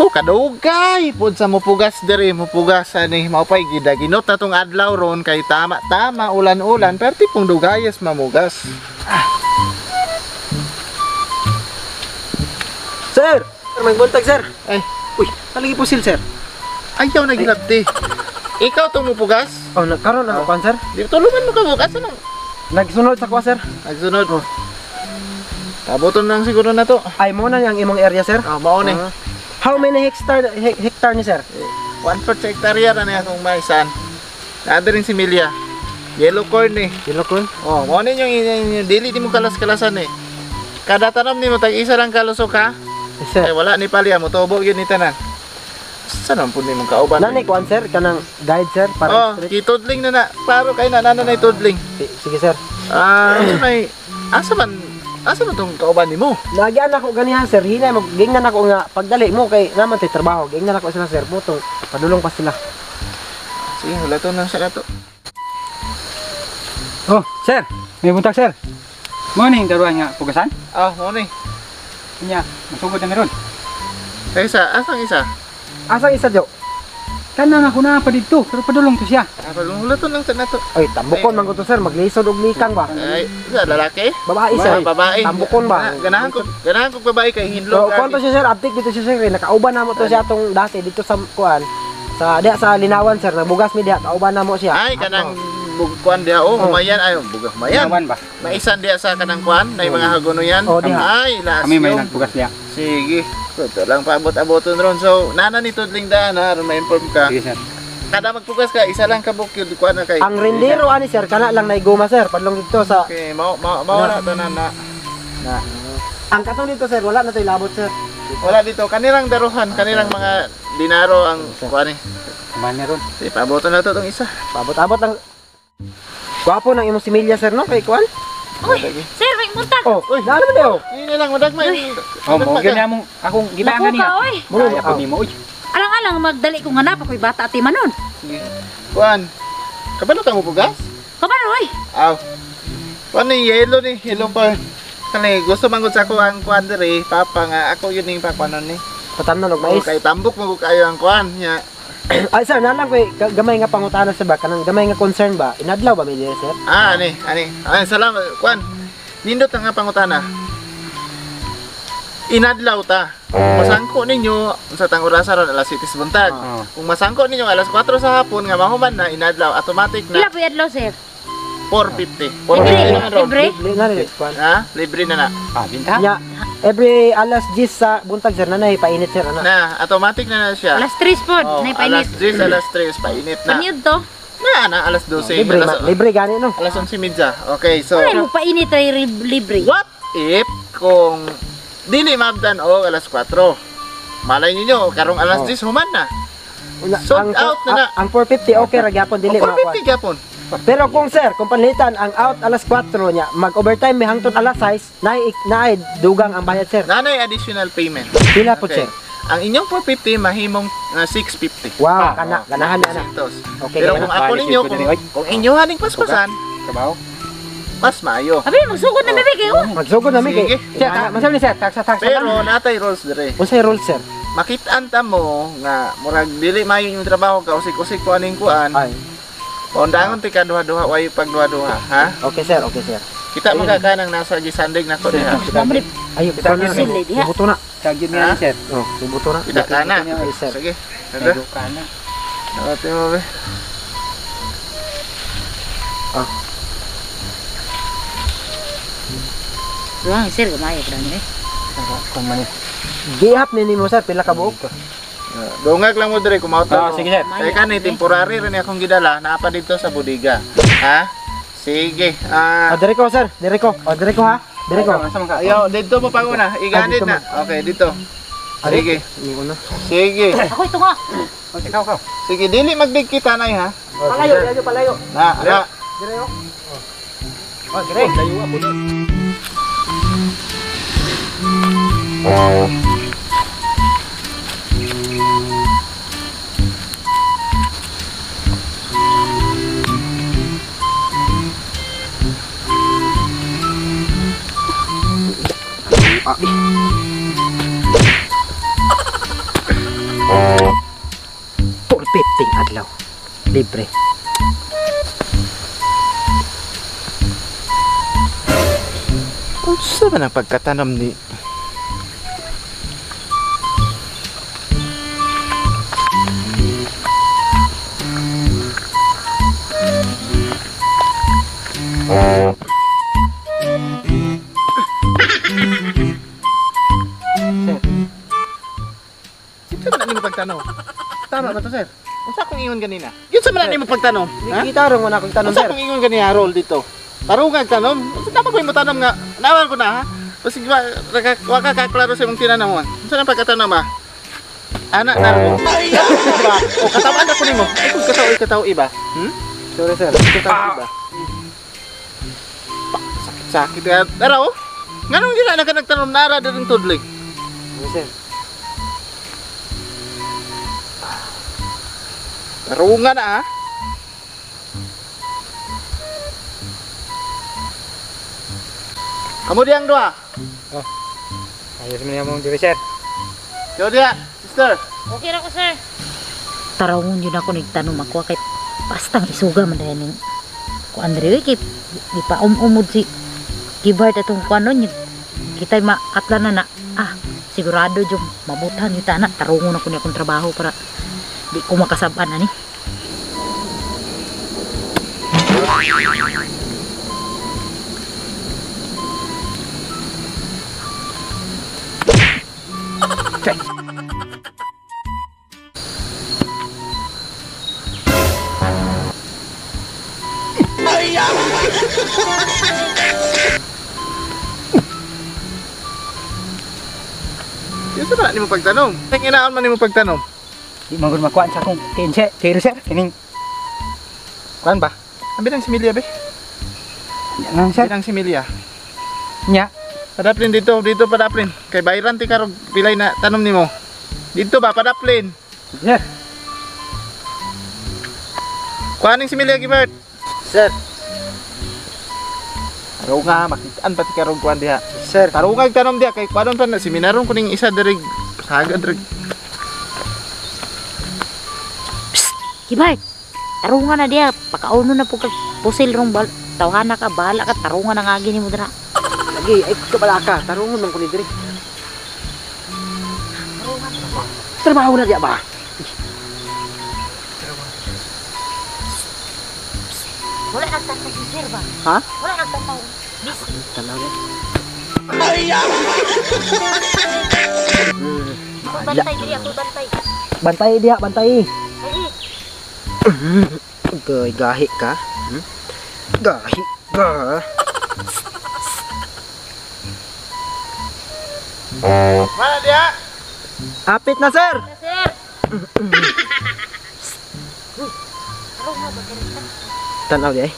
Kadugay pod sa mopugas diri, mopugas ani mao pay gidaginot na tong adlaw ron kay tama-tama ulan-ulan pero tipong dugayes mamugas. Sir, magbuntag sir. Ay, uy, talagi po sil sir. Ayaw nagilabti. Ikaw tong mopugas? Oh, nagkaroon na ako sir. Di tulungan mo ka bukas ano? Nagsunod sa kuha sir. Nagsunod. Oh. Taboton lang siguro na to. Ay mo na yang imong area sir. Ah, mao ni. How many hectare hectare ni sir? 1.4 hectare na niya akong maisan. Naa rin si Milia. Yellow corn ni. Yellow corn? Oh, mao ni yung dili di mo kalas-kalasan eh. Kada tanom nimo tag isa lang kalusok ha. Yes, sir. Ay, wala ni palya mo tubo gyud ni tanan. Sa nang pud nimong kauban? Nani kuan sir kanang guide sir para oh, kitudling na na. Klaro kay na nana nay tudling. Sige sir. Ah, may asa man tong kauban nimo? Nagyan ako ganihan sir, hinay mo gingnan ako nga pagdali mo kay naman tay trabaho, gingnan ako sila sir, butong padulong pa sila. Sige, wala to nang sa kato. Oh, sir, may buntag sir. Morning daruan nga pugasan? Ah, morning. Nya, masugod na meron. Ay, isa, asang isa? Asang isa jo? Kanang ako na pa didto, pero padulong to siya. Ah, padulong wala to nang sa nato. Ay, tambukon man ko to sir, maglisod og likang ba? Ay, isa lalaki? Babae sir. Babae. Tambukon ba? Ganahan ko babae kay hinlog. So, kuan to siya sir, update dito siya sir, nakauban na mo to siya atong dati dito sa kuan. Sa diha sa Linawan sir, nabugas mi diha, kauban na mo siya. Ay, kanang kuan diha oh, humayan ay bugas humayan. Linawan ba? Maisan diha sa kanang kuan, nay mga hagonoyan. Oh, diha. Ay, last. Kami may nagbugas diha. Sige. Ito lang paabot-aboton ron. So, nana ni tudling daan ha, aron ma-inform ka. Sige sir. Kada magpugas ka, isa lang kabuk yun, kuan na kay. Ang rindero ani sir, kana lang naiguma sir, padlong dito sa. Okay, mao na tanan na. Na. Ang katong dito sir, wala na to'y labot sir. Wala dito, kanilang daruhan, kanilang mga dinaro ang kuan eh. Kuman ron. Sige, paaboton na to tong isa. Paabot-abot lang. Gwapo nang imong similya sir no, kay kuan. Uy, sir, may buntag. Oh, uy, naano man daw? Ayun na lang, madagmay. Oh, mo gyud na mong akong gibangan niya. Kaya ko nimo, uy. Alang-alang magdali ko nga napa ko'y bata ati manon. Sige. Kuan. Kabalo ka mo pugas? Kabalo, oy. Aw. Kuan ni yellow ni, yellow pa. Kani gusto man gud sa ko ang kuan diri, papa nga ako yun ning pakuanon ni. Patamnon og mais. Kay tambok mo kayo ang kuan nya. Ay sir, nalang ko'y gamay nga pangutana sir ba, kanang gamay nga concern ba? Inadlaw ba mi diri sir? Ah, ani, ani. Ay, salamat kuan. Nindot ang nga pangutana. Inadlaw ta. Kung masangko ninyo sa tang orasa ron alas 7 sa buntag. Kung masangko ninyo alas 4 sa hapon nga mahuman na inadlaw, automatic na. Pila po adlaw sir? 4.50. 4.50 naman ron. Libre? Libre na rin kuan. Ha? Libre na na. Ah, binta. Nya, every alas 10 sa buntag sir nanay painit sir ana. Na, automatic na na siya. Alas 3 pod, oh, nay painit. Alas 10, alas 3 painit na. Panyud to. Na, na alas 12. Libre, alas, libre gani no. Alas 11:30. Okay, so. Ay, mo painit ay libre. What if kung dili mabdan og alas 4? Malay ninyo karong alas 10 human na. Sold out na na. Ang 4.50 okay ra gyapon dili ma. 4.50 gyapon. Pero kung sir, kung panlitan ang out alas 4 niya, mag-overtime may hangtod alas 6, naay dugang ang bayad sir. Nanay additional payment. Pila po sir? Ang inyong 450 mahimong 650. Wow, kana ganahan na. Okay, pero kung ako ninyo, kung inyo haning paspasan, trabaho, mas maayo. Abi magsugod na mi kay. Magsugod na mi kay. Masabi ni sir, taksa taksa. Pero natay rules dire. Unsay rules sir? Makit-an ta mo nga murag dili maayo yung trabaho ka, usik-usik ko aning kuan. Ay. Paundangon ti ka duha-duha, way pag duha-duha, ha? Okay sir, okay sir. Kita mo ka kanang nasa gisandig nako diha. Ayo, kita na. Buto na. Tagid niya sir. Oh, buto na. Kita ka na. Sige. Tago ka na. Ate mo be. Ah. Duha sir, gamay ra ni. Kon man. Gihap ni nimo sir, pila ka buok? Dungag lang mo dire kumauto. Ah, sige sir. Kay kani temporary rin akong gidala, naa pa dito sa bodega. Ha? Sige. Ah, dire ko sir, dire ko. Oh, dire ko ha. Dire ko. Ayaw, dito mo panguna. Iganit na. Okay, dito. Sige. Sige. Ako ito nga. Ikaw, ikaw. Sige, dili magdigkita tanay ha. Palayo, palayo, palayo. Na, na. Dire oh. Oh, dire. Layo ako. Adlaw. Libre. Unsa man ang pagkatanom ni Sir. Unsa man nimo pagtanom? Tama ba to, sir? Unsa akong ingon ganina? Unsa man nimo pagtanom? Ha? Gitarong man akong tanom, Unsa sir. akong ingon ganina roll dito? Tarungag tanom. Unsa tama ko imo tanom nga? Nawan ko na ha. Basig wa wa ka kaklaro sa imong tinanawon. Unsa nang pagkatanom ba? Ana na mo. Ba? O katawan ako nimo. Ay kung kataw kataw iba. Hmm? Sorry, sir. Kataw iba. Sakit sakit ka. Tara oh. Nganong dili na ka nagtanom nara diring tudlig? Sorry, sir. Tarunga na ha. Kamu diyang dua. Oh. Ayos man mong diri, sir. Yo diya, sister. Okay ra ko, sir. Tarawon yun ako nagtanom ako kay pastang isuga man dahil ning kuan diri kay di pa umumod si Gibart atong kuanon yun. Kita'y maatla na na sigurado jud mabutan yun ta na tarungon ako ni akong trabaho para di ko makasaban ani. Yun sa man nimo pagtanom. Ang inaon man nimo pagtanom. Di man gud makuan sa akong tin, sir. Sir, kining kuan ba? Abi nang similya be. Nya nang, sir. Abi nang similya. Nya. Padaplin dito, dito padaplin. Kay bayran ti karog pilay na tanom nimo. Dito ba padaplin? Sir. Kuan ning similya Gibert. Sir. Tarunga makitaan pa ti karog kuan diha. Sir. Tarungag tanom diha kay kuanon pa na seminaron ko ning isa diri sagad diri. Gibart, tarungan na diha, pakauno na po kag pusil rong bal tawhana ka, bahala ka, tarungan na nga gini mo dira. Lagi, ay kabala ka. Tarungon man ko ni diri. Trabaho na diya ba? Wala nagtanaw si sir ba? Ha? Wala nagtanaw. Miss, Tanaw na. ako bantay diri, ako bantay. Bantay diha, bantay. Lagi. Gay, gahi ka. Hmm? Gahi ka. Mana diha? Apit na, sir. Sir. Tarungan ba diri? Tanaw di ay.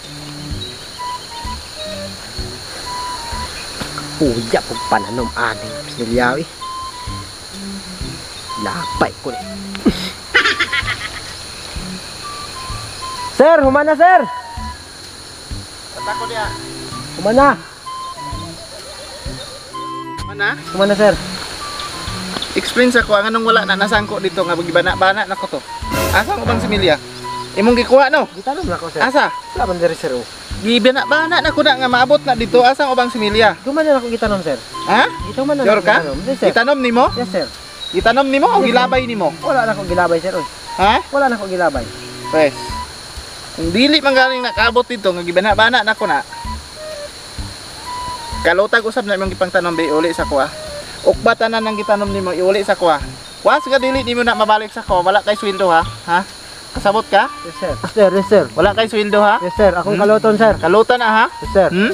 Uya pag pananom aning sinilyaw eh. Lapay ko ni. Sir, humana sir. Patako diha. Humana. Mana? Humana sir. Explain sa ko ang anong wala na nasangko dito nga gibana-bana nako to. Asa ko bang similya? Imong gikuha no? Gitanom na ko sir. Asa? Wala man diri sir. Oh. Gibana-bana na ko na nga maabot na dito. Asa ko bang similya? Guman na ako gitanom sir. Ha? Gitanom na Sure ako ka? gitanom. Yes sir. Gitanom nimo? Yes sir. Gitanom nimo o gilabay nimo? Wala na ako gilabay sir. Oy. Ha? Wala na ako gilabay. Pres. Kung dili man galing nakaabot dito nga gibana-bana na ko na. Kalutag usab na imong gipangtanom be uli sa kuha. Ukba tanan ang gitanom nimo iuli sa kuha. Was nga dili nimo na mabalik sa kuha, wala kay sweldo ha. Ha? Kasabot ka? Yes sir. Sir, yes sir. Wala kay sweldo ha? Yes sir, akong kaluton sir. Kalutan na ha? Yes sir. Hmm?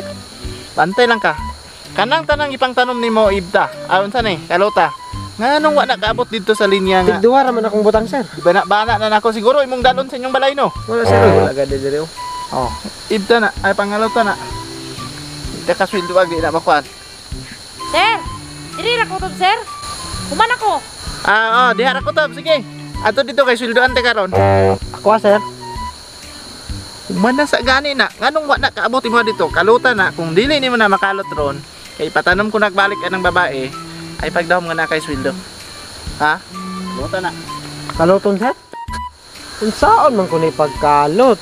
Bantay lang ka. Kanang tanang ipangtanom nimo ibta. Ayon sa ni, kaluta. Nganong wa nakaabot dito sa linya nga? Tigduha ra man akong butang sir. Bana-bana na nako siguro imong dalon sa inyong balay no. Wala sir, oy. Wala gadi diri oh. Oh, ibta na, ay pangaluta na. Ita ka sweldo ag di na makuan. Sir, diri ra ko to, sir. Human ako. Ah, oh, diha ra ko tab, sige. Ato dito kay sweldoan te karon. Ako ah, sir. Human na sa gani na. Nganong wa na kaabot imo dito? Kaluta na kung dili nimo na makalot ron, kay patanom ko nagbalik anang babae, ay pagdahom nga na kay sweldo. Ha? Kaluta na. Kaluton sir. Unsaon man ko ni pagkalot?